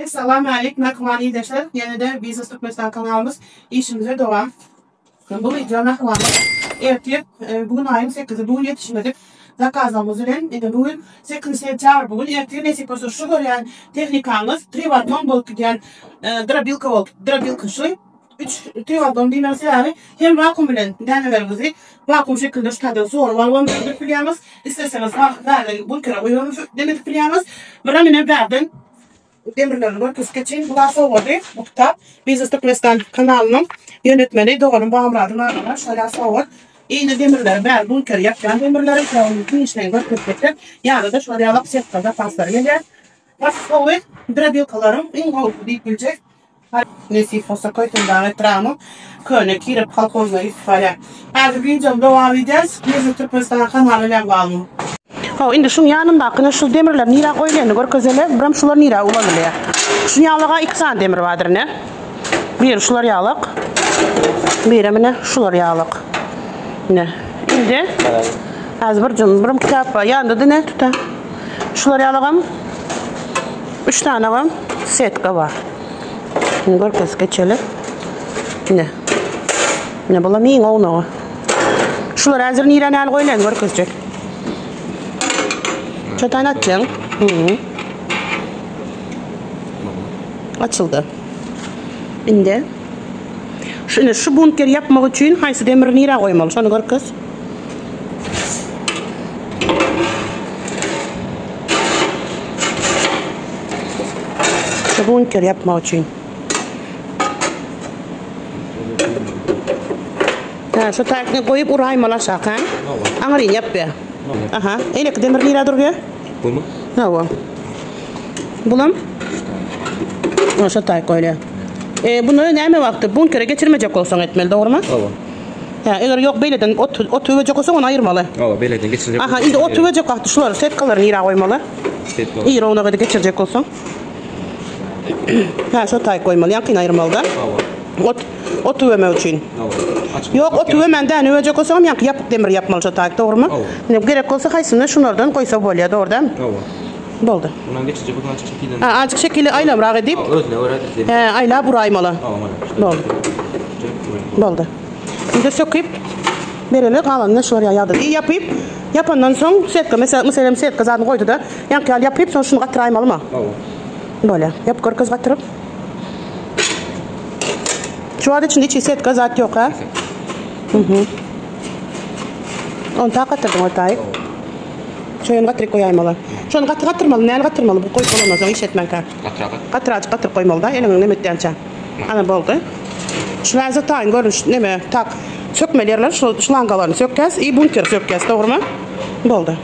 Salam alik mähriban ildeşler ýene-de Biznes Türkmenistan kanalymyz işimize dowam. Bu wideo mähribanlar ertir bu gün aýyň sekizi bu gün ýetişmedik zakazlarymyz bilen ine bu gün sekizinji sentýabr bu gün ertir nesip bolsa şu görýän tehnikaňyz tri w odnom bolup gidýän drobilka bolup drobilka şu Üç triatlon diýmegiň sebäbi hem wakuum bilen däneleriňizi wakuum şekilde şu taýdan sorup alybam öndürip bilýäňiz. Isleseňiz bärden bunkere guýubam demedip bilýäňiz. Biram ine bärden demirlerini görkezip geçeýin. Bular sowgady. Bu kitap Biznes Türkmenistan kanalynyň ýönetmeni doganym Bagmyradyň adyna şoýa sowgat. Iýne demirleri bär bunkeri ýapýan demirleri giňişleýin görkezip geçen. Ýa-da şular ýalak setka zapaslary gelýär. Gaty gowy drobilkalaryň iň gowusy diýip biljek. Nesip bolsa Köýtendag etrabynyň Köne Kirip kolhozyna ýetip barýar. Häzir wideony dowam edýäris. Biznes Türkmenistan kanaly bilen galyň. Hawa indi şuň ýanyndakyny şu demirler nirä goýulýanyny görkezeli. Biram şular nirä ulanylýar. Şuň ýalyga iki sany demir bardyr ine. Biri şular ýalyk. Birem ine şular ýalyk. Ine. Indi häzir bir jüm birim kitap bar. Ýanynda-da ine tuta. Şular ýalygam üç sanegem setka bar. Indi görkezip geçeli. Ine. Ine bulam iň ownagy. Şular häzir nirä näl goýlan görkezjek. Çötan atjaň. Hı. Açyldy. Indi şu ine şu bunkeri ýapmak üçin haýsy demiri nirä goýmaly şony görkez. Şu bunker ýapmak üçin. Ha, şu taýkny goýup uraýmaly aşak, ha? Aňryny ýap be. Aha, eýleki demir nirä durýar? Bumy? Hawa. Bulam? Ha, şu taýk goýulýar. E, bunu näme wagty bunkere geçirmejek bolsaň etmeli, dogrumy? Hawa. Hä, eger ýok beýleden ot ot üwejek bolsaň ony aýyrmaly. Hawa, beýleden geçirjek. Aha, indi ot üwejek wagty şulary setkalary nirä goýmaly? Setka. Iri ownuk edip geçirjek bolsaň. Hä, şo taýyk goýmaly, ýaňkyny aýyrmaly-da. Hawa. Ot ot üwemek üçin. Hawa. Açyk. Ýok, ot üwemän däne üwejek bolsaňam ýaňky ýapyk demir ýapmaly şo taýyk, dogrumy? Hawa. Indi gerek bolsa haýsyny şulardan goýsa bolýar, dogry dälmi? Hawa. Boldy. Mundan geçirjek bolsaň açyk şekilden. Hä, azjyk şekili aýlamrak edip. Hawa, özüne görä edip. Hä, aýlap uraýmaly. Hawa, mana. Boldy. Boldy. Indi söküp bereli, galanyny şular ýaly ýagdaýda ýapyp, ýapandan soň setka, meselem, setka zadyny goýdy-da, ýaňky ýaly ýapyp, soň şuny gatyraýmalymy? Hawa. Bolýar. Ýapyp görkez gatyryp. Şu wagt içinde hiç setka zat ýok, ha? Mhm. Ony ta gatyrdyň o taýy. Şoýun gatyryp goýaýmaly. Şony gaty gatyrmaly, näl gatyrmaly bu goýup bolandan soň iş etmänkä. Gatyrak. Gatyrajyk gatyryp goýmaly-da, eliňiň neme etýänçä. Ana boldy. Şlaza taýyn görnüş neme tak sökmeli ýerler şul şlangalaryny sökýäs i bunkeri sökýäs dogrymy? Boldy.